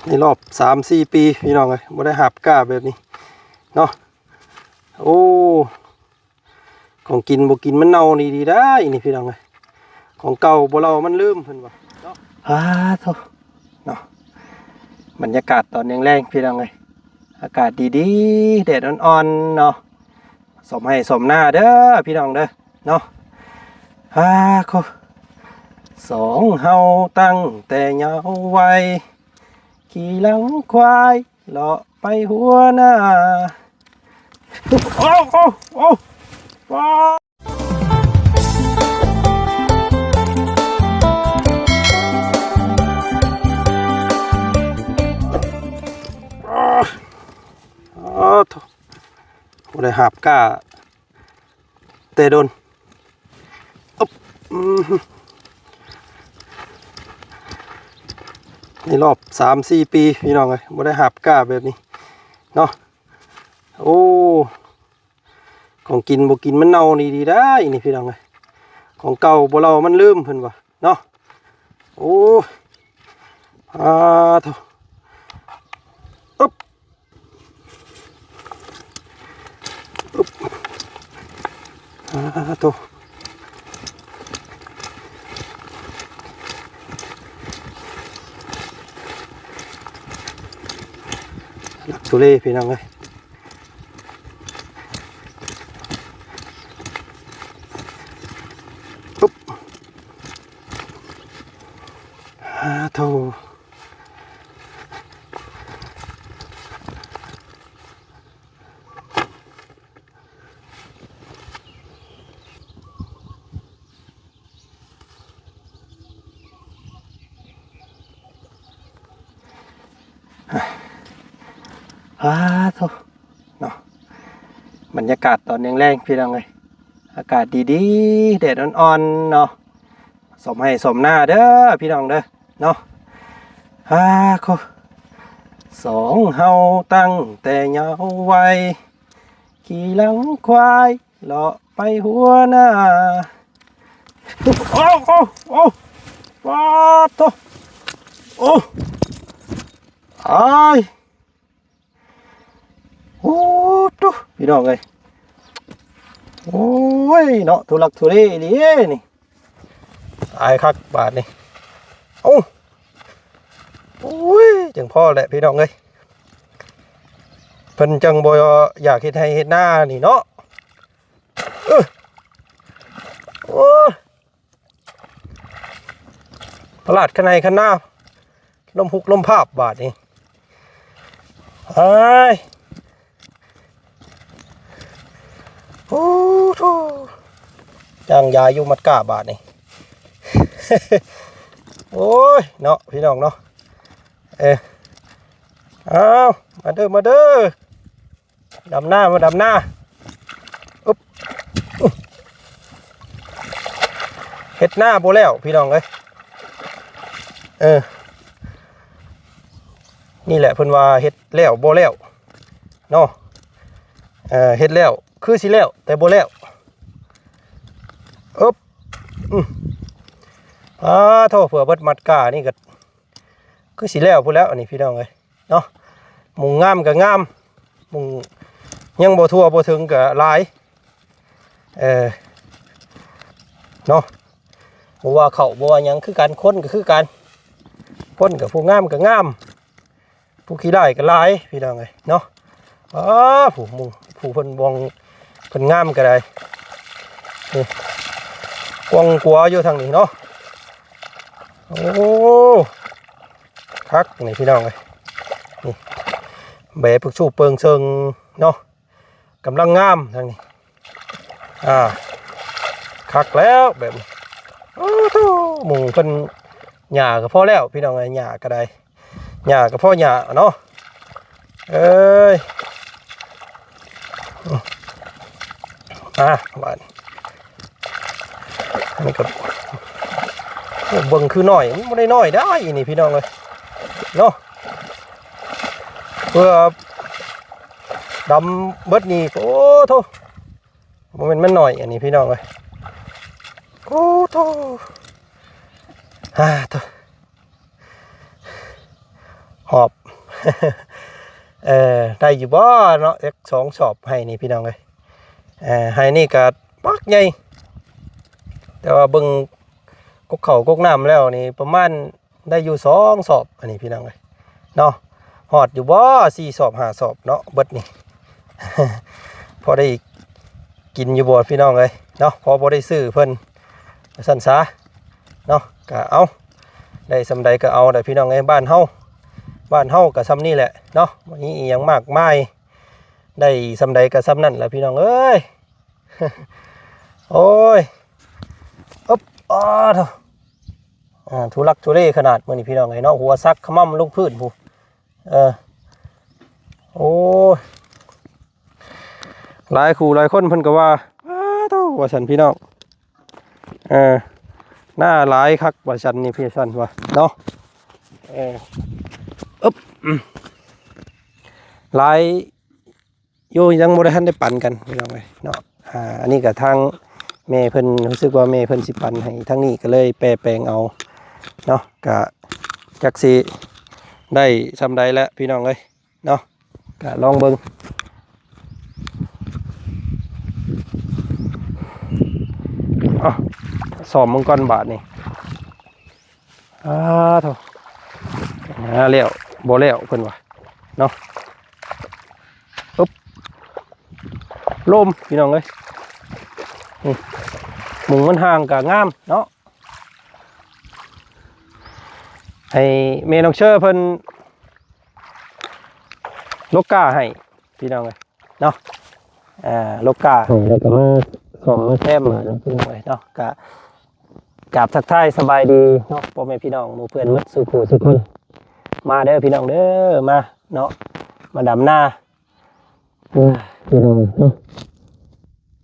ໃນຮອບສາມສີ່ປີພີ່ນ້ອງເອີຍ ບໍ່ໄດ້ຫາບກ້າແບບນີ້ເນາະ. ໂອ້ ຂອງກິນບໍ່ກິນມັນເນົ່ານີ້ດີໄດ້ນີ້ພີ່ນ້ອງເອີຍ ຂອງເກົ່າບໍ່ເລົ່າມັນລືມເພິ່ນວ່າເນາະ. ອາໂທ້ເນາະ ບັນຍາກາດຕອນແລງໆພີ່ນ້ອງເອີຍ ອາກາດດີໆ ແດດອ່ອນໆເນາະ ສົມໄຮ່ສົມນາເດີພີ່ນ້ອງເດີເນາະ. ອາໂທ້ ສອງເຮົາຕັ້ງແຕ່ເຍົາໄວ ຂີ່ຫຼັງຄວາຍ ເລາະໄປຫົວໜ້າ. ໂອ້ ໂອ້ ໂອ້ ວ້າ ອາໂທ້ ບໍ່ໄດ້ຫາບກ້າ ແຕ່ດົນ ອຶບ ອືມ ໃນຮອບສາມສີ່ປີພີ່ນ້ອງເອີຍ ບໍ່ໄດ້ຫາບກ້າແບບນີ້ເນາະ. ໂອ້ ຂອງກິນບໍ່ກິນມັນເນົ່ານີ້ດີໄດ້ນີ້ພີ່ນ້ອງເອີຍ ຂອງເກົ່າບໍ່ເລົ່າມັນລືມເພິ່ນວ່າເນາະ. ໂອ້ ອາໂທ້ ອຶບ ອຶບ ອາໂທ້ ລັກທຸເລພີ່ນ້ອງເອີຍ. ປຶບ ອາໂທ້ ອາໂທ້ເນາະ ບັນຍາກາດຕອນແລງໆ ພີ່ນ້ອງເອີຍ ອາກາດດີໆ ແດດອ່ອນໆເນາະ ສົມໄຮ່ສົມນາເດີພີ່ນ້ອງເດີເນາະ. ອາໂທ້ ສອງເຮົາຕັ້ງແຕ່ເຍົາໄວ ຂີ່ຫຼັງຄວາຍ ເລາະໄປຫົວໜ້າ. ໂອ້ ໂອ້ ໂອ້ ປາດໂທ້ ໂອ້ ອາຍ ໂອ້ໂທ້ ພີ່ນ້ອງເອີຍ ໂອ້ຍເນາະ ທຸລັກທຸເລອີ່ຫຼີເດ້ນີ້. ອາຍຄັກບາດນີ້ ໂອ້ ໂອ້ຍ ຈັ່ງພໍແຫຼະພີ່ນ້ອງເອີຍ ເພິ່ນຈັ່ງບໍ່ຢາກເຮັດໄຮ່ເຮັດນານີ້ເນາະ. ເອີ ໂອ້ຍ ພະລາດຄັນໄຮ່ຄັນນາ ລົ້ມຮຸກລົ້ມພາບບາດນີ້. ອ້າຍ ໂອ້ໂທ້ ຈ້າງຢາຢູ່ມັດກ້າບາດນີ້. ໂອ້ຍເນາະ ພີ່ນ້ອງເນາະ ເອີ ເອົາ ມາເດີ ມາເດີ ດຳນາ ມາດຳນາ ອຶບ ເຮັດນາບໍ່ແລ້ວພີ່ນ້ອງເອີຍ ເອີ ນີ້ແຫຼະເພິ່ນວ່າເຮັດແລ້ວບໍ່ແລ້ວເນາະ ເອີ ເຮັດແລ້ວຄືຊິແລ້ວແຕ່ບໍ່ແລ້ວ ອຶບ ອື ອາໂທ້ ເພື່ອເບິດມັດກ້ານີ້ກໍ ຄືຊິແລ້ວພຸ້ນແລ້ວອັນນີ້ພີ່ນ້ອງເອີຍເນາະ ໝຸ່ງງາມກໍງາມ ໝຸ່ງຍັງບໍ່ທົ່ວບໍ່ເຖິງກໍຫຼາຍ ເອີ ເນາະ ບໍ່ວ່າເຂົ້າບໍ່ວ່າຫຍັງຄືກັນ ຄົນກໍຄືກັນ ຄົນກໍຜູ້ງາມກໍງາມ ຜູ້ຂີ້ຮ້າຍກໍຫຼາຍພີ່ນ້ອງເອີຍເນາະ. ອ້າ ຜູ້ ໝູ່ ຜູ້ເພິ່ນບ່ອງ ເພິ່ນງາມກໍໄດ້ ນີ້ ກວ້າງກວ່າຢູ່ທາງນີ້ເນາະ. ໂອ້ ຄັກນີ້ພີ່ນ້ອງເອີຍ ນີ້ ແບຜັກຊູເປິງເຊິ່ງເນາະ ກຳລັງງາມທາງນີ້. ອ່າ ຄັກແລ້ວແບບນີ້ ໂອ້ໂທ້ ໝູ່ເພິ່ນ ຫຍ້າກໍພໍແລ້ວພີ່ນ້ອງເອີຍ ຫຍ້າກໍໄດ້ ຫຍ້າກໍພໍຫຍ້າເນາະ ເອີຍ ອ່າ ບາດນີ້ ອັນນີ້ກໍ ເບິ່ງຄືນ້ອຍ ມັນບໍ່ໄດ້ນ້ອຍໄດ໋ນີ້ພີ່ນ້ອງເອີຍເນາະ ເພື່ອ ດຳເບິດນີ້ ໂອ້ໂທ້ ບໍ່ແມ່ນມັນໜ້ອຍອັນນີ້ພີ່ນ້ອງເອີຍ ໂອ້ໂທ້ ອ່າໂທ້ ຮອບ ເອີ ໄດ້ຢູ່ບໍ່ເນາະ ຈັກສອງສອບໄຮ່ນີ້ພີ່ນ້ອງເອີຍ. ເອີ ໄຮ່ນີ້ກໍບັກໃຫຍ່ ແຕ່ວ່າເບິ່ງກົກເຂົ້າກົກນ້ຳແລ້ວນີ້ ປະມານໄດ້ຢູ່ສອງສອບ ອັນນີ້ພີ່ນ້ອງເອີຍເນາະ. ຮອດຢູ່ບໍ່ ສີ່ສອບຫ້າສອບເນາະ ເບິດນີ້ ພໍໄດ້ກິນຢູ່ບໍ່ພີ່ນ້ອງເອີຍເນາະ ພໍບໍ່ໄດ້ຊື້ເພິ່ນ ວ່າຊັ້ນຊະເນາະ. ກະເອົາ ໄດ້ສ່ຳໃດກໍເອົາແຫຼະພີ່ນ້ອງເອີຍ ບ້ານເຮົາ ບ້ານເຮົາກໍສ່ຳນີ້ແຫຼະເນາະ ບໍ່ມີອີ່ຫຍັງມາກມາຍ ໄດ້ສ່ຳໃດກໍສ່ຳນັ້ນແຫຼະພີ່ນ້ອງເອີຍ. ໂອ້ຍ ອຶບ ອາ ໂທ້ ອ່າ ທຸລັກທຸເລຂະໜາດມື້ນີ້ພີ່ນ້ອງເອີຍເນາະ ຫົວສັກຂະໝໍ້າລົງພື້ນພຸ້ນ. ເອີ ໂອ້ຍ ຫຼາຍຄູ່ຫຼາຍຄົນເພິ່ນກໍວ່າ ອ້າໂທ້ ວ່າຊັ້ນພີ່ນ້ອງ ເອີ ໜ້າຫຼາຍຄັກວ່າຊັ້ນນີ້ ພີ່ຊັ້ນວ່າເນາະ. ເອີ ອຶບ ຫຼາຍ ຢູ່ ຍັງບໍ່ໄດ້ທັນໄດ້ປັນກັນພີ່ນ້ອງເອີຍເນາະ. ອ່າ ອັນນີ້ກໍທາງແມ່ເພິ່ນ ຮູ້ສຶກວ່າແມ່ເພິ່ນຊິປັນໃຫ້ທາງນີ້ ກໍເລີຍແປແປງເອົາເນາະ. ກະຈັກຊິໄດ້ສ່ຳໃດແຫຼະພີ່ນ້ອງເອີຍເນາະ ກະລອງເບິ່ງ. ເອົາ ສ້ອມເບິ່ງກ່ອນບາດນີ້. ອ້າໂທ້ ຫາແລ້ວບໍ່ແລ້ວເພິ່ນວ່າເນາະ. ອຶບ ລົມພີ່ນ້ອງເອີຍ ນີ້ ມຸມມັນຫ່າງກະງາມເນາະ. ໃຫ້ແມ່ນ້ອງເຊີເພິ່ນຫຼົກກ້າໃຫ້ພີ່ນ້ອງເອີຍ ເນາະ. ອ່າ ຫຼົກກ້າ ເອີ ແລ້ວກໍມາສ້ອມມາແຊມມາເນາະ ພີ່ນ້ອງເອີຍເນາະ. ກະກາບທັກທາຍສະບາຍດີເນາະ ພໍ່ແມ່ພີ່ນ້ອງໝູ່ເພື່ອນໝົດສູ່ຜູ້ສູ່ຄົນ. ມາເດີພີ່ນ້ອງເດີ ມາເນາະ ມາດຳນາ ເອີ ພີ່ນ້ອງເນາະ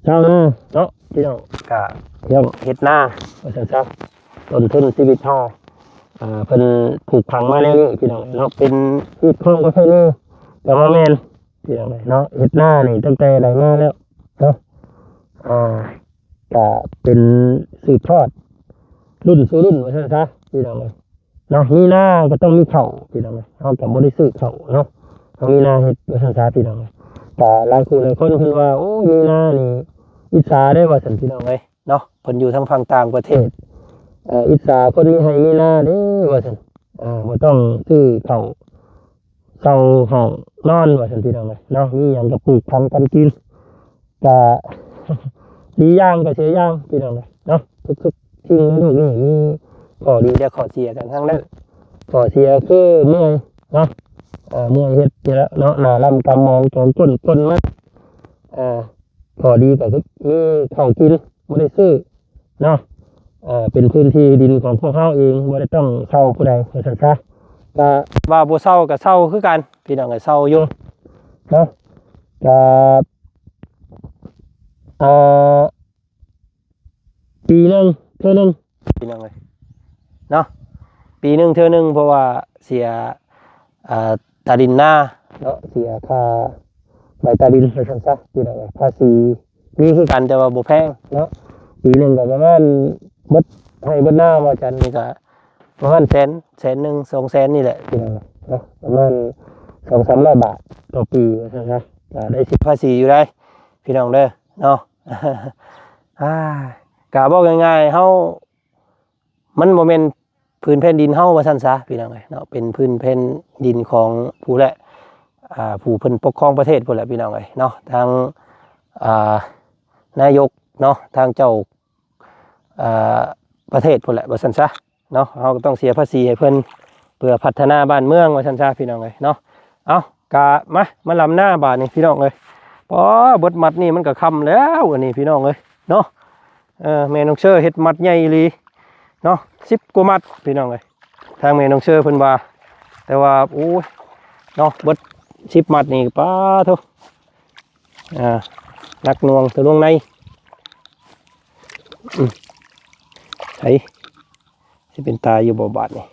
ຊາວນາເນາະ ພີ່ນ້ອງ ກະເຮັດນາວ່າຊັ້ນຊະ. ຕົ້ນທຶນຊີວິດເຮົາ ເອີ ເພິ່ນຜູກຝັງມາແນວນີ້ ພີ່ນ້ອງເນາະ ເປັນຮີດຄອງປະເພນີກໍບໍ່ແມ່ນ ພີ່ນ້ອງເອີຍເນາະ. ເຮັດນານີ້ຕັ້ງແຕ່ໃດມາແລ້ວເນາະ ອ່າ ກະເປັນສືບທອດລຸ້ນສູ່ລຸ້ນວ່າຊັ້ນຊະ ພີ່ນ້ອງເອີຍເນາະ. ມີນາກໍຕ້ອງມີເຂົ້າ ພີ່ນ້ອງເອີຍ ເຮົາກໍບໍ່ໄດ້ຊື້ເຂົ້າເນາະ ເຮົາມີນາເຮັດວ່າຊັ້ນຊະ ພີ່ນ້ອງເອີຍ. ກໍຫຼາຍຄູ່ຫຼາຍຄົນເພິ່ນວ່າ ໂອ້ ມີນານີ້ອິດສາເດ້ ວ່າຊັ້ນ ພີ່ນ້ອງເອີຍເນາະ. ເພິ່ນຢູ່ທາງຝັ່ງຕ່າງປະເທດ ເອີ ອິດສາຄົນມີໄຮ່ມີນາເດ້ ວ່າຊັ້ນ ເອີ ບໍ່ຕ້ອງຊື້ເຂົ້າ ເຊົ່າຫ້ອງນອນວ່າຊັ້ນ ພີ່ນ້ອງເອີຍເນາະ. ມີຫຍັງກໍປູກຝັງກັນກິນ ກະດີຢ່າງກໍເສຍຢ່າງ ພີ່ນ້ອງເອີຍເນາະ. ທຸກໆສິ່ງໃນໂລກນີ້ມີຂໍ້ດີ ແລະ ຂໍ້ເສຍກັນທັງນັ້ນ. ຂໍ້ເສຍຄືເມື່ອຍເນາະ ເອີ ເມື່ອຍເຮັດນີ້ແຫຼະເນາະ ໜ້າລຳກຳມອງ ຈອງກົ້ນ ກົ້ນມັນ. ເອີ ຂໍ້ດີກໍຄືມີເຂົ້າກິນ ບໍ່ໄດ້ຊື້ ເນາະ ເອີ ເປັນພື້ນທີ່ດິນຂອງພວກເຮົາເອງ ບໍ່ໄດ້ຕ້ອງເຊົ່າຜູ້ໃດວ່າຊັ້ນຊະ. ກະວ່າບໍ່ເຊົ່າກະເຊົ່າຄືກັນ ພີ່ນ້ອງເອີຍ ເຊົ່າຢູ່ເນາະ. ກະ ເອີ ປີໜຶ່ງເທື່ອໜຶ່ງ ພີ່ນ້ອງເອີຍເນາະ ປີໜຶ່ງເທື່ອໜຶ່ງ ເພາະວ່າເສຍ ອ່າ ຕາດິນນາເນາະ ເສຍຄ່າໃບຕາດິນວ່າຊັ້ນຊະ ພີ່ນ້ອງເອີຍ. ພາສີມີຄືກັນ ແຕ່ວ່າບໍ່ແພງເນາະ ປີໜຶ່ງກໍປະມານ ເບິດໄຮ່ເບິດນາວ່າຈັ່ງນີ້ກໍປະມານແສນ ແສນໜຶ່ງ ສອງແສນນີ້ແຫຼະ ພີ່ນ້ອງເນາະ ປະມານສອງສາມຮ້ອຍບາດຕໍ່ປີວ່າຊັ້ນຊະ. ກໍໄດ້ເສຍພາສີຢູ່ໃດ໋ ພີ່ນ້ອງເດີເນາະ. ອ່າ ກໍເວົ້າງ່າຍໆ ເຮົາ ມັນບໍ່ແມ່ນພື້ນແຜ່ນດິນເຮົາວ່າຊັ້ນຊະ ພີ່ນ້ອງເອີຍເນາະ ເປັນພື້ນແຜ່ນດິນຂອງຜູ້ແຫຼະ ອ່າ ຜູ້ເພິ່ນປົກຄອງປະເທດພຸ້ນແຫຼະ ພີ່ນ້ອງເອີຍເນາະ. ທາງ ອ່າ ນາຍົກເນາະ ທາງເຈົ້າ ອ່າ ປະເທດພຸ້ນແຫຼະວ່າຊັ້ນຊະເນາະ. ເຮົາກໍຕ້ອງເສຍພາສີໃຫ້ເພິ່ນ ເພື່ອພັດທະນາບ້ານເມືອງວ່າຊັ້ນຊະ ພີ່ນ້ອງເອີຍເນາະ. ເອົ້າ ກະມາ ມາລຳນາບາດນີ້ ພີ່ນ້ອງເອີຍ. ປາ ເບິດມັດນີ້ມັນກໍຄ່ຳແລ້ວ ອັນນີ້ ພີ່ນ້ອງເອີຍເນາະ. ເອີ ແມ່ນ້ອງເຊີເຮັດມັດໃຫຍ່ອີ່ຫຼີເນາະ ສິບກວ່າມັດ ພີ່ນ້ອງເອີຍ ທາງແມ່ນ້ອງເຊີເພິ່ນວ່າ. ແຕ່ວ່າ ໂອ້ຍ ເນາະ ເບິດສິບມັດນີ້ ປາໂທ້ ອ່າ ໜັກໜ່ວງທະນວງໃນ. ອືມ ໃສ ຊິເປັນຕາຢູ່ບໍ່ບາດນີ້?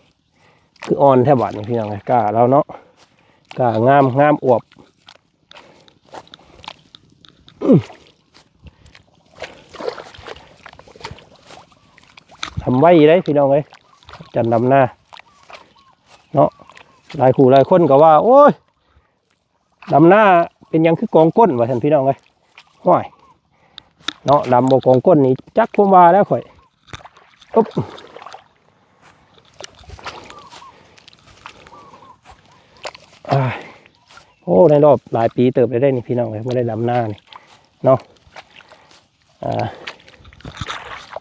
ຄືອ່ອນແທ້ບາດນີ້ ພີ່ນ້ອງເອີຍ. ກ້າລາວເນາະ ກ້າງາມ ງາມອວບ. ອືມ ທຳໄວເດ້ ພີ່ນ້ອງເອີຍ ຈັນດຳນາເນາະ. ຫຼາຍຜູ້ຫຼາຍຄົນກໍວ່າ ໂອ້ຍ ດຳນາເປັນຫຍັງຄືກອງກົ້ນ ວ່າຊັ້ນ ພີ່ນ້ອງເອີຍ. ໂອ້ຍ ເນາະ ດຳບໍ່ກອງກົ້ນນີ້ ຈັກຄວາມວ່າແລ້ວຂ້ອຍ. ອຶບ ອາ ໂອ້ ໃນລອບຫຼາຍປີເຕີບແລ້ວເດ້ນີ້ ພີ່ນ້ອງເອີຍ ບໍ່ໄດ້ດຳນານີ້ເນາະ. ອ່າ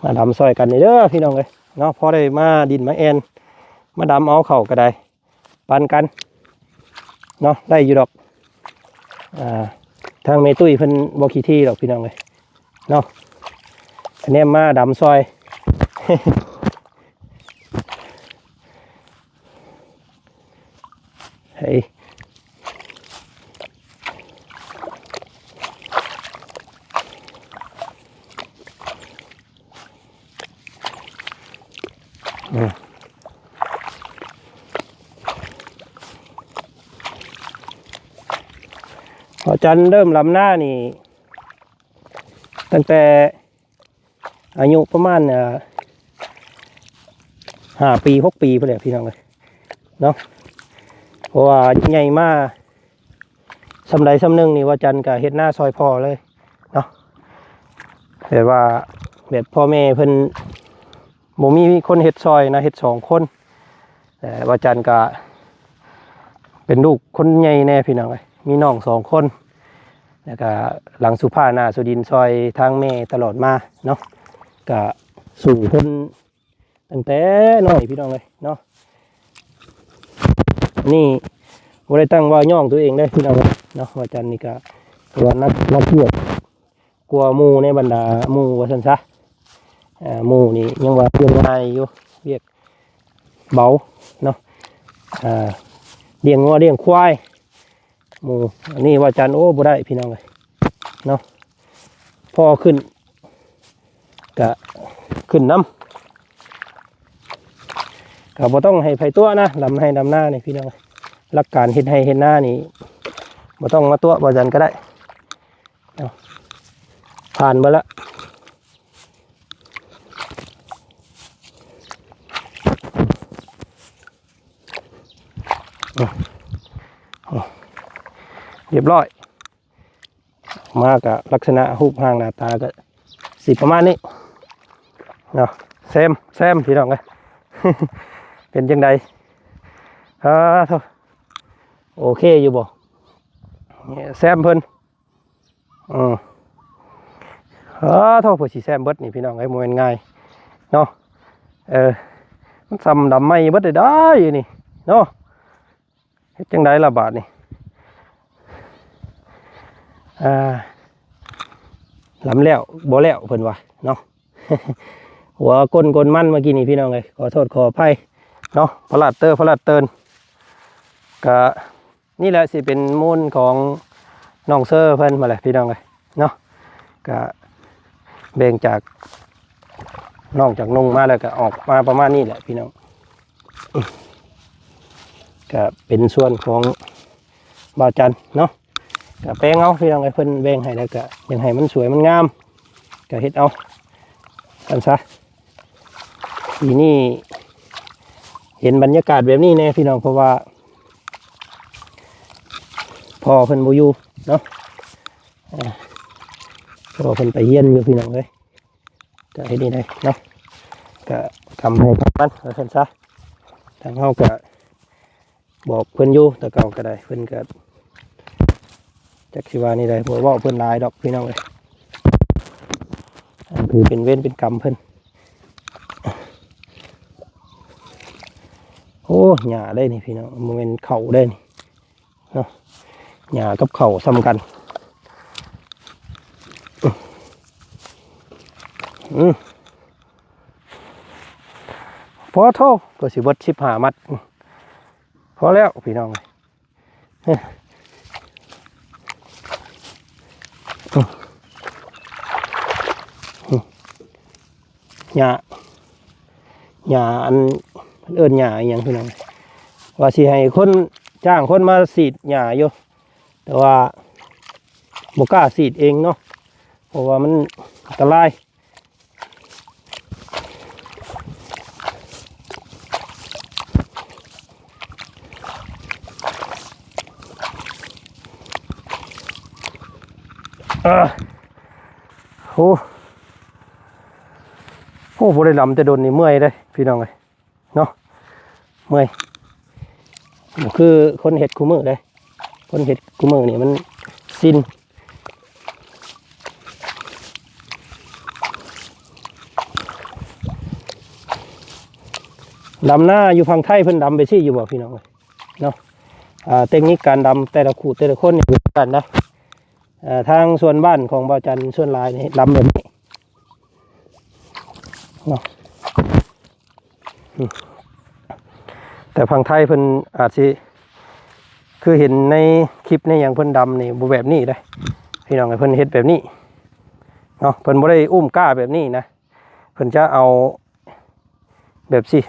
ມາດຳຊ່ອຍກັນນີ້ເດີ ພີ່ນ້ອງເອີຍເນາະ. ພໍໄດ້ມາດິນມາແອ່ນ ມາດຳເອົາເຂົ້າກໍໄດ້ ປັນກັນເນາະ ໄດ້ຢູ່ດອກ. ອ່າ ທາງແມ່ຕຸ້ຍເພິ່ນບໍ່ຂີ້ຖີ່ດອກ ພີ່ນ້ອງເອີຍເນາະ. ຄະແນນມາດຳຊ່ອຍ ເຮີ້ຍ ອືມ ພະຈັນເລີ່ມລຳນານີ້ ຕັ້ງແຕ່ ອາຍຸປະມານ ເອີ່ ຫ້າປີ ຫົກປີພຸ້ນແຫຼະ ພີ່ນ້ອງເອີຍເນາະ. ເພາະວ່າໃຫຍ່ມາສ່ຳໃດສ່ຳໜຶ່ງນີ້ ວ່າຈັນກໍເຮັດນາຊ່ອຍພໍ່ເລີຍເນາະ. ແບບວ່າ ແບບພໍ່ແມ່ເພິ່ນບໍ່ມີຄົນເຮັດຊ່ອຍນະ ເຮັດສອງຄົນ. ແຕ່ວ່າຈັນກະເປັນລູກຄົນໃຫຍ່ແດ່ພີ່ນ້ອງເອີຍ ມີນ້ອງສອງຄົນ ແລ້ວກະຫຼັງສຸພາໜ້າສຸດິນຊ່ອຍທາງແມ່ຕະຫຼອດມາເນາະ. ກະສູ້ຄົນຕັ້ງແຕ່ນ້ອຍພີ່ນ້ອງເອີຍເນາະ. ນີ້ບໍ່ໄດ້ຕັ້ງວ່າຍ້ອງຕົວເອງເດ້ພີ່ນ້ອງເອີຍເນາະ ວ່າຈັນນີ້ກະຖືວ່າໜັກ ໜັກວຽກ ກວ່າໝູ່ໃນບັນດາໝູ່ວ່າຊັ້ນຊະ. ເອີ ໝູ່ນີ້ຍັງວ່າວຽກງ່າຍຢູ່ ວຽກເບົາເນາະ. ເອີ ລ້ຽງງົວລ້ຽງຄວາຍໝູ່ ອັນນີ້ວ່າຈັນ ໂອ້ ບໍ່ໄດ້ພີ່ນ້ອງເອີຍເນາະ. ພໍຂຶ້ນກະຂຶ້ນນຳ ກະບໍ່ຕ້ອງໃຫ້ໃຜຕົວະນະ ດຳໄຮ່ດຳນານີ້ພີ່ນ້ອງເອີຍ. ຫຼັກການເຮັດໄຮ່ເຮັດນານີ້ບໍ່ຕ້ອງມາຕົວະວ່າຈັນກໍໄດ້. ເອົາ ຜ່ານເບິດລະ ຮຽບຮ້ອຍ. ອອກມາກະລັກສະນະຮູບຮ່າງໜ້າຕາກະຊິປະມານນີ້ເນາະ. ແຊມ ແຊມ ພີ່ນ້ອງເອີຍ ເປັນຈັ່ງໃດ? ອາ ໂທ້ ໂອເຄຢູ່ບໍ່? ແຊມເພິ່ນ ອືມ ເອີ ໂທ້ ເພື່ອຊິແຊມເບິດນີ້ພີ່ນ້ອງເອີຍ ບໍ່ແມ່ນງ່າຍເນາະ. ເອີ ມັນສ່ຳດຳໃໝ່ເບິດໄດ້ໆ ນີ້ເນາະ. ເຮັດຈັ່ງໃດລະບາດນີ້? ອ່າ ລຳແລ້ວບໍ່ແລ້ວເພິ່ນວ່າເນາະ. ຫົວກົ້ນກົນມັນເມື່ອກີ້ນີ້ພີ່ນ້ອງເອີຍ ຂໍໂທດຂໍອະໄພເນາະ. ພະລັດເຕີ ພະລັດເຕີນ ກະ ນີ້ແຫຼະຊິເປັນມູນຂອງນ້ອງເຊີເພິ່ນຫັ້ນແຫຼະພີ່ນ້ອງເອີຍເນາະ. ກະແບ່ງຈາກ ນອກຈາກນຸ່ງມາແລ້ວກະອອກມາປະມານນີ້ແຫຼະພີ່ນ້ອງ. ກະເປັນສ່ວນຂອງບ່າວຈັນເນາະ ກະແປງເອົາພີ່ນ້ອງເອີຍ. ເພິ່ນແບ່ງໃຫ້ແລ້ວກະຢາກໃຫ້ມັນສວຍມັນງາມ ກະເຮັດເອົາຊັ້ນຊະ. ປີນີ້ເຫັນບັນຍາກາດແບບນີ້ແດ່ພີ່ນ້ອງ ເພາະວ່າພໍ່ເພິ່ນບໍ່ຢູ່ເນາະ. ເອີ ພໍ່ເພິ່ນໄປຮຽນຢູ່ພີ່ນ້ອງເອີຍ ກະເຮັດນີ້ໄດ້ເນາະ ກະກຳໃຫ້ກຳມັນວ່າຊັ້ນຊະ. ທາງເຮົາກະ ບອກເພິ່ນຢູ່ແຕ່ເກົ່າກໍໄດ້ ເພິ່ນກໍຈັກຊິວ່າແນວໃດ ບໍ່ເວົ້າເພິ່ນຫຼາຍດອກພີ່ນ້ອງເອີຍ. ອັນຄືເປັນເວນເປັນກຳເພິ່ນ. ໂອ້ ຫຍ້າເດ້ນີ້ພີ່ນ້ອງ ບໍ່ແມ່ນເຂົ້າເດ້ນີ້ເນາະ. ຫຍ້າກັບເຂົ້າສ່ຳກັນ. ອືມ ພໍໂທ້ ກໍຊິເບິດສິບຫ້າມັດ. ພໍແລ້ວພີ່ນ້ອງ. ຫຍ້າ ຫຍ້າ ອັນ ເອີ້ນຫຍ້າອີ່ຫຍັງພີ່ນ້ອງ ວ່າຊິໃຫ້ຄົນ ຈ້າງຄົນມາສີດຫຍ້າຢູ່ ແຕ່ວ່າບໍ່ກ້າສີດເອງເນາະ ເພາະວ່າມັນອັນຕະລາຍ. ເອີ ໂອ້ ໂອ້ ບໍ່ໄດ້ດຳແຕ່ດົນນີ້ເມື່ອຍເດ້ພີ່ນ້ອງເອີຍ ເນາະ ເມື່ອຍ. ບໍ່ຄືຄົນເຮັດຄູ່ມື້ເດ້ ຄົນເຮັດຄູ່ມື້ນີ້ມັນຊິນ. ດຳນາຢູ່ຝັ່ງໄທເພິ່ນດຳແບບຊີ້ຢູ່ບໍ່ພີ່ນ້ອງເອີຍ ເນາະ? ອ່າ ເຕັກນິກການດຳແຕ່ລະຄູ່ແຕ່ລະຄົນນີ້ບໍ່ຄືກັນນະ. ອ່າ ທາງສ່ວນບ້ານຂອງບ່າວຈັນສ່ວນຫຼາຍນີ້ດຳແບບນີ້ເນາະ ອືມ ແຕ່ຝັ່ງໄທເພິ່ນອາດຊິ ຄືເຫັນໃນຄລິບໃນຫຍັງເພິ່ນດຳນີ້ບໍ່ແບບນີ້ເດ້ພີ່ນ້ອງເອີຍ ເພິ່ນເຮັດແບບນີ້ເນາະ ເພິ່ນບໍ່ໄດ້ອຸ້ມກ້າແບບນີ້ນະ. ເພິ່ນຈະເອົາແບບຊີ້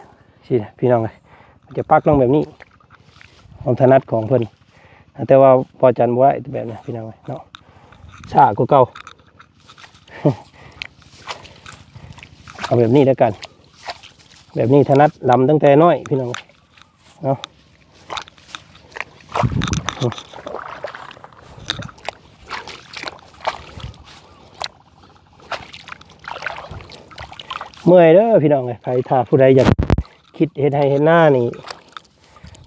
ຊີ້ນະພີ່ນ້ອງເອີຍ ຈະປັກລົງແບບນີ້ ຄວາມຖະໜັດຂອງເພິ່ນ ແຕ່ວ່າພໍ່ຈັນບໍ່ໄດ້ແບບນີ້ພີ່ນ້ອງເອີຍເນາະ ຊ້າກວ່າເກົ່າ. ເອົາແບບນີ້ແລ້ວກັນ ແບບນີ້ຖະໜັດ ດຳຕັ້ງແຕ່ນ້ອຍພີ່ນ້ອງເອີຍ. ເນາະ ເມື່ອຍເດີພີ່ນ້ອງເອີຍ ໃຜຖ້າຜູ້ໃດຢາກຄິດເຮັດໄຮ່ເຮັດນານີ້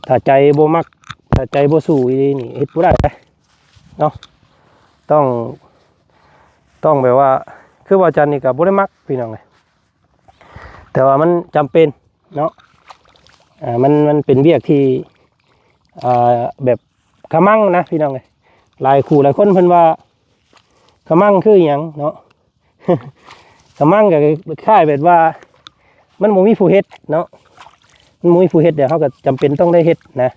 ຖ້າໃຈບໍ່ມັກ ຖ້າໃຈບໍ່ສູ້ອີ່ຫຼີນີ້ ເຮັດບໍ່ໄດ້ເນາະ ຕ້ອງ ຕ້ອງແບບວ່າ ຄືວ່າຈັນນີ້ກໍບໍ່ໄດ້ມັກພີ່ນ້ອງເອີຍ ແຕ່ວ່າມັນຈຳເປັນເນາະ ອ່າ ມັນ ມັນເປັນວຽກທີ່ ອ່າ ແບບຂະມັງນະພີ່ນ້ອງເອີຍ ຫຼາຍຄູ່ຫຼາຍຄົນເພິ່ນວ່າຂະມັງຄືອີ່ຫຍັງເນາະ ຂະມັງກໍຄ້າຍແບບວ່າມັນບໍ່ມີຜູ້ເຮັດເນາະ ມັນບໍ່ມີຜູ້ເຮັດ ແລ້ວເຮົາກໍຈຳເປັນຕ້ອງໄດ້ເຮັດນະ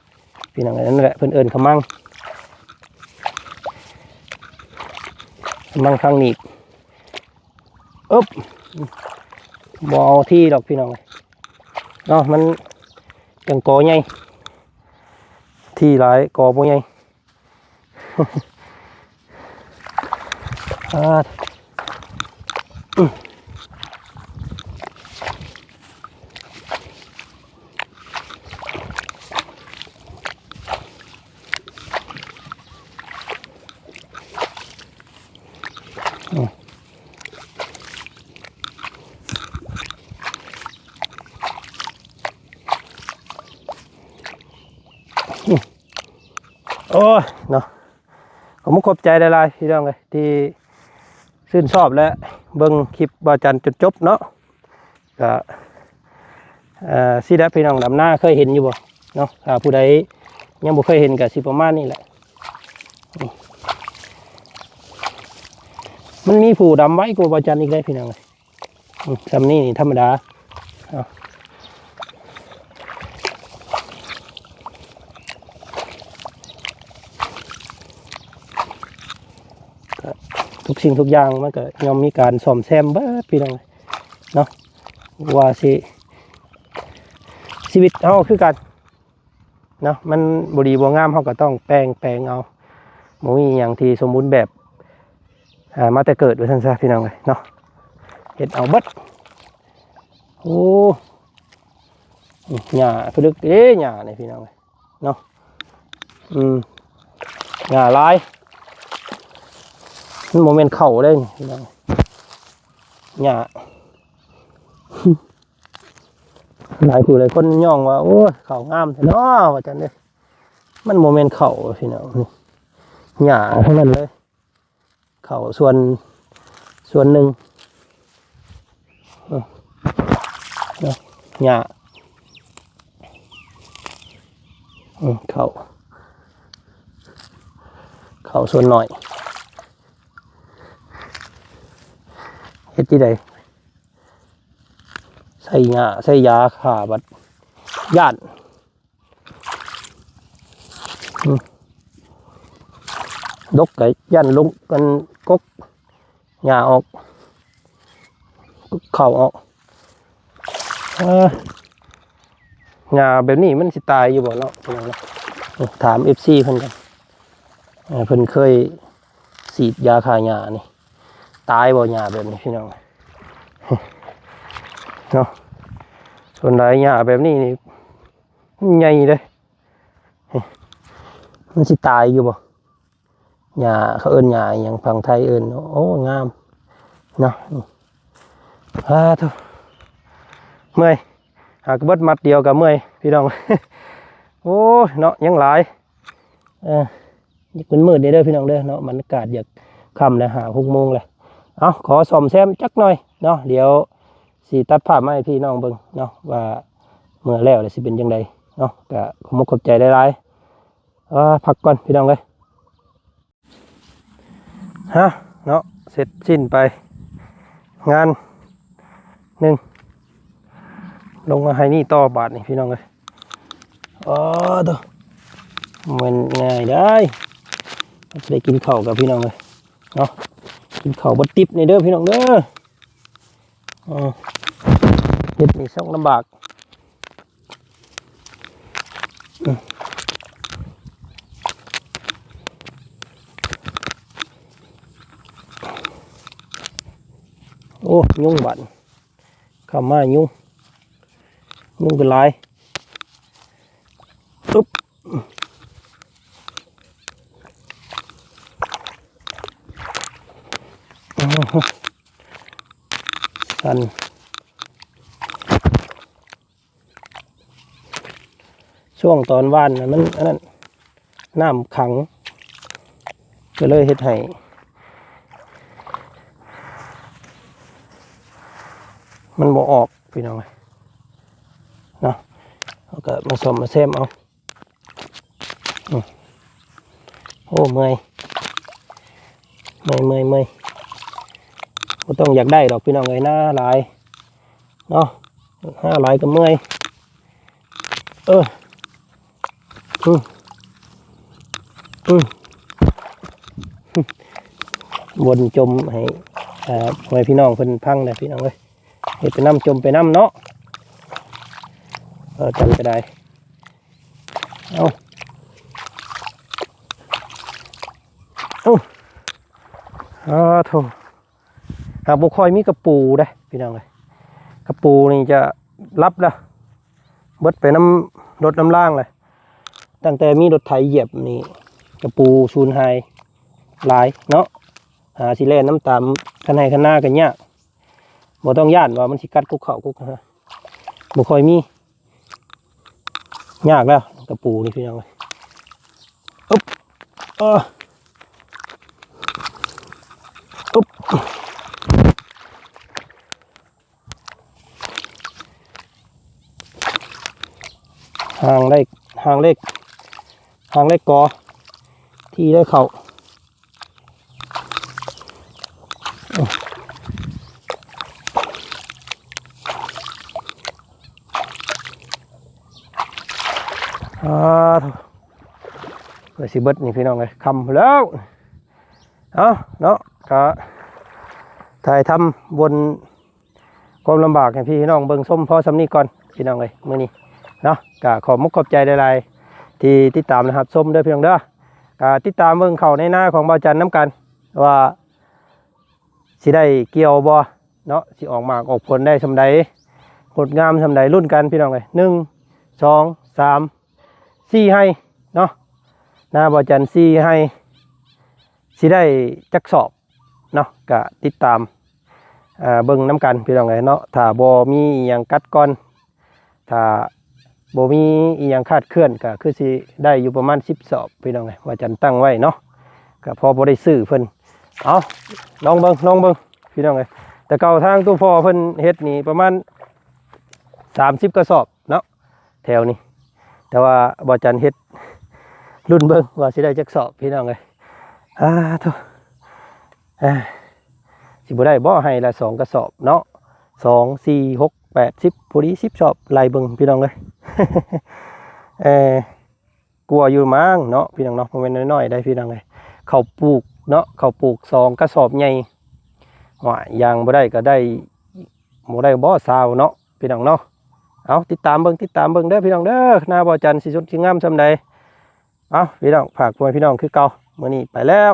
ພີ່ນ້ອງເອີຍ ນັ້ນແຫຼະເພິ່ນເອີ້ນຂະມັງ ຂະມັງຄາງໜີບ. ອຶບ ບໍ່ເອົາທີ່ດອກພີ່ນ້ອງເນາະ ມັນຈັ່ງກໍໃຫຍ່ ທີ່ຫຼາຍກໍບໍ່ໃຫຍ່ ອາ. ໂອ້ຍເນາະ ຂໍຂອບໃຈຫຼາຍໆ ພີ່ນ້ອງເອີຍ ທີ່ຊື່ນຊອບ ແລະ ເບິ່ງຄລິບບ່າວຈັນຈົນຈົບເນາະ. ກະ ເອີ ຊີ້ແຫຼະພີ່ນ້ອງ ດຳນາເຄີຍເຫັນຢູ່ບໍ່ເນາະ ຖ້າຜູ້ໃດຍັງບໍ່ເຄີຍເຫັນກະຊິປະມານນີ້ແຫຼະ ມັນມີຜູ້ດຳໄວກວ່າບ່າວຈັນອີກເດ້ພີ່ນ້ອງ ອືມ ຊ່ຳນີ້ນີ້ທຳມະດາ ເອົາ ກະທຸກສິ່ງທຸກຢ່າງມັນກະຍ່ອມມີການສ້ອມແຊມເບິດພີ່ນ້ອງເນາະ ວ່າຊິ ຊີວິດເຮົາຄືກັນເນາະ ມັນບໍ່ດີບໍ່ງາມເຮົາກໍຕ້ອງແປງ ແປງເອົາ ບໍ່ມີຫຍັງທີ່ສົມບູນແບບ ອ່າ ມາແຕ່ເກີດວ່າຊັ້ນຊະພີ່ນ້ອງເອີຍເນາະ ເຮັດເອົາເບິດ ໂອ້ ຫຍ້າຜະລຶກເດ້ ຫຍ້ານີ້ພີ່ນ້ອງເອີຍ ເນາະ ອືມ ຫຍ້າຫຼາຍ ມັນບໍ່ແມ່ນເຂົ້າເດ້ນີ້ພີ່ນ້ອງ ຫຍ້າ ຫຼາຍຜູ້ຫຼາຍຄົນຍ້ອງວ່າ ໂອ້ຍ ເຂົ້າງາມແທ້ເນາະ ວ່າຊັ້ນເດ້ ມັນບໍ່ແມ່ນເຂົ້າພີ່ນ້ອງ ນີ້ ຫຍ້າທັງນັ້ນເລີຍ. ເຂົ້າສ່ວນ ສ່ວນໜຶ່ງ ເອີ ເນາະ ຫຍ້າ ເອີ ເຂົ້າ ເຂົ້າສ່ວນໜ້ອຍ ເຮັດຈັ່ງໃດ ໃສ່ຫຍ້າ ໃສ່ຢາຂ້າບັດ ຢ້ານ ອືມ ດົກກະຢ້ານລົງ ອັນ ກົກຫຍ້າອອກ ເຂົ້າອອກ ເອີ ຫຍ້າແບບນີ້ມັນຊິຕາຍຢູ່ບໍ່ເນາະ ຖາມເອັຟຊີເພິ່ນກ່ອນ ເອີ ເພິ່ນເຄີຍສີດຢາຂ້າຫຍ້ານີ້ ຕາຍບໍ່ຫຍ້າແບບນີ້ ພີ່ນ້ອງເນາະ ສ່ວນຫຼາຍຫຍ້າແບບນີ້ນີ້ ມັນໃຫຍ່ເດ້ ມັນຊິຕາຍຢູ່ບໍ່ ຫຍ້າ ເຂົາເອີ້ນຫຍ້າອີ່ຫຍັງ ຝັ່ງໄທເອີ້ນ ໂອ້ ງາມເນາະ. ອາ ໂທ້ ເມື່ອຍ ຫາກະເບິດມັດດຽວກະເມື່ອຍພີ່ນ້ອງ. ໂອ້ຍເນາະ ຍັງຫຼາຍ ເອີ ຍັງມືດໆນີ້ເດີພີ່ນ້ອງເດີເນາະ. ບັນຍາກາດຢາກຄ່ຳແລ້ວ ຫ້າຫົກໂມງແລ້ວ. ເອົາ ຂໍສ້ອມແຊມຈັກໜ່ອຍເນາະ ດຽວຊິຕັດພາບມາໃຫ້ພີ່ນ້ອງເບິ່ງເນາະ ວ່າເມື່ອແລ້ວແລ້ວຊິເປັນຈັ່ງໃດເນາະ. ກະຂອບມຸກຂອບໃຈຫຼາຍໆ. ເອີ ພັກກ່ອນພີ່ນ້ອງເອີຍ. ຮະ ເນາະ ເສັດສິ້ນໄປງານໜຶ່ງ ລົງມາໃຫ້ນີ້ຕໍ່ບາດນີ້ພີ່ນ້ອງເອີຍ. ອໍ ໂທ້ ບໍ່ແມ່ນງ່າຍໄດ໋ ໄດ້ກິນເຂົ້າກັບພີ່ນ້ອງເອີຍເນາະ. ກິນເຂົ້າບໍ່ຕິບນີ້ເດີພີ່ນ້ອງເດີ. ເອີ ເຮັດນີ້ຊ່າງລຳບາກ. ໂອ້ ຍຸງບາດນີ້ ເຂົ້າມາຍຸງ ຍຸງກໍຫຼາຍ. ອຶບ ສັ່ນ. ຊ່ວງຕອນຫວ່ານນະ ມັນອັນນັ້ນ ນ້ຳຂັງ ກໍເລີຍເຮັດໃຫ້ມັນບໍ່ອອກພີ່ນ້ອງເອີຍເນາະ. ເຮົາກໍມາສ້ອມມາແຊມເອົາ. ອືມ ໂອ້ ເມື່ອຍ ເມື່ອຍ ເມື່ອຍ ເມື່ອຍ. ບໍ່ຕ້ອງຢາກໄດ້ດອກພີ່ນ້ອງເອີຍ ນາຫຼາຍເນາະ ນາຫຼາຍກໍເມື່ອຍ. ເອີ ອືມ ອືມ ວົນຈົ່ມໃຫ້ ເອີ ພໍ່ແມ່ພີ່ນ້ອງເພິ່ນຟັງແດ່ພີ່ນ້ອງເອີຍ. ເຮັດໄປນຳ ຈົ່ມໄປນຳເນາະ. ເອີ ຈັ່ງກໍໄດ້. ເອົາ ເອົາ ອາ ໂທ້ ຫາກບໍ່ຄ່ອຍມີກະປູເດ້ພີ່ນ້ອງເອີຍ. ກະປູນີ້ຈະລັບແລ້ວ ເບິດໄປນຳລົດນຳລາງແລ້ວ. ຕັ້ງແຕ່ມີລົດໄຖຢຽບນີ້ ກະປູສູນຫາຍຫຼາຍເນາະ. ຫາຊິແລ່ນນຳຕາມຄັນໄຮ່ຄັນນາກໍຍາກ. ບໍ່ຕ້ອງຢ້ານວ່າມັນຊິກັດກົກເຂົ້າກົກຫາ ບໍ່ຄ່ອຍມີ. ຍາກແລ້ວກະປູນີ້ພີ່ນ້ອງເອີຍ. ອຶບ ເອີ ອຶບ ຫາງໄດ້ ຫາງເຫຼັກ ຫາງເຫຼັກກໍ ທີ່ໄດ້ເຂົ້າ. ອາ ໂທ້ ເພື່ອຊິເບິດນີ້ພີ່ນ້ອງເອີຍ ຄ່ຳແລ້ວ. ເອົາເນາະ ກະຖ່າຍທຳບົນ ຄວາມລຳບາກໃຫ້ພີ່ນ້ອງເບິ່ງຊົມພໍສ່ຳນີ້ກ່ອນພີ່ນ້ອງເອີຍ ມື້ນີ້ເນາະ. ກະຂອບມຸກຂອບໃຈຫຼາຍໆ ທີ່ຕິດຕາມ ແລະ ຮັບຊົມເດີພີ່ນ້ອງເດີ. ກະຕິດຕາມເບິ່ງເຂົ້າໃນນາຂອງບ່າວຈັນນຳກັນ ວ່າຊິໄດ້ກ່ຽວບໍ່ເນາະ ຊິອອກໝາກອອກຜົນໄດ້ສ່ຳໃດ ງົດງາມສ່ຳໃດ ລຸ້ນກັນພີ່ນ້ອງເອີຍ. ໜຶ່ງ ສອງ ສາມ ສີ່ໄຮ່ເນາະ ນາບ່າວຈັນສີ່ໄຮ່ ຊິໄດ້ຈັກສອບເນາະ ກະຕິດຕາມ ເອີ ເບິ່ງນຳກັນພີ່ນ້ອງເອີຍເນາະ. ຖ້າບໍ່ມີອີ່ຫຍັງກັດກ່ອນ ຖ້າບໍ່ມີອີ່ຫຍັງຄາດເຄື່ອນ ກະຄືຊິໄດ້ຢູ່ປະມານສິບສອບພີ່ນ້ອງເອີຍ ບ່າວຈັນຕັ້ງໄວ້ເນາະ ກະພໍບໍ່ໄດ້ຊື້ເພິ່ນ. ເອົາ ລອງເບິ່ງ ລອງເບິ່ງພີ່ນ້ອງເອີຍ. ແຕ່ເກົ່າທາງຕູ້ພໍ່ເພິ່ນເຮັດນີ້ປະມານສາມສິບກະສອບເນາະ ແຖວນີ້ ແຕ່ວ່າບ່າວຈັນເຮັດ ລຸ້ນເບິ່ງວ່າຊິໄດ້ຈັກສອບພີ່ນ້ອງເອີຍ. ອາ ໂທ້ ເອີ ຊິບໍ່ໄດ້ບໍ່ ໄຮ່ລະສອງກະສອບເນາະ ສອງ ສີ່ ຫົກ ແປດ ສິບ ພໍດີສິບສອບ ໄລ່ເບິ່ງພີ່ນ້ອງເອີຍ. ເອີ ກວ່າຢູ່ມັ້ງເນາະພີ່ນ້ອງເນາະ ບໍ່ແມ່ນນ້ອຍໆໄດ໋ພີ່ນ້ອງເອີຍ. ເຂົ້າປູກເນາະ ເຂົ້າປູກສອງກະສອບໃຫຍ່ ຫວາຍ ຢ່າງບໍ່ໄດ້ກໍໄດ້ ບໍ່ໄດ້ບໍ່ຊາວເນາະ ພີ່ນ້ອງເນາະ. ເອົາ ຕິດຕາມເບິ່ງ ຕິດຕາມເບິ່ງເດີພີ່ນ້ອງເດີ ນາບ່າວຈັນຊິສົດຊິງາມສ່ຳໃດ. ເອົາ ພີ່ນ້ອງ ຝາກພໍ່ແມ່ພີ່ນ້ອງຄືເກົ່າ ມື້ນີ້ໄປແລ້ວ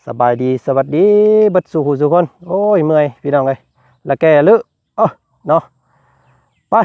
ສະບາຍດີ ສະຫວັດດີ ເບິດສູ່ຜູ້ສູ່ຄົນ. ໂອ້ຍ ເມື່ອຍພີ່ນ້ອງເອີຍ ລະແກ່ເລີ ເອີ ເນາະ ໄປ.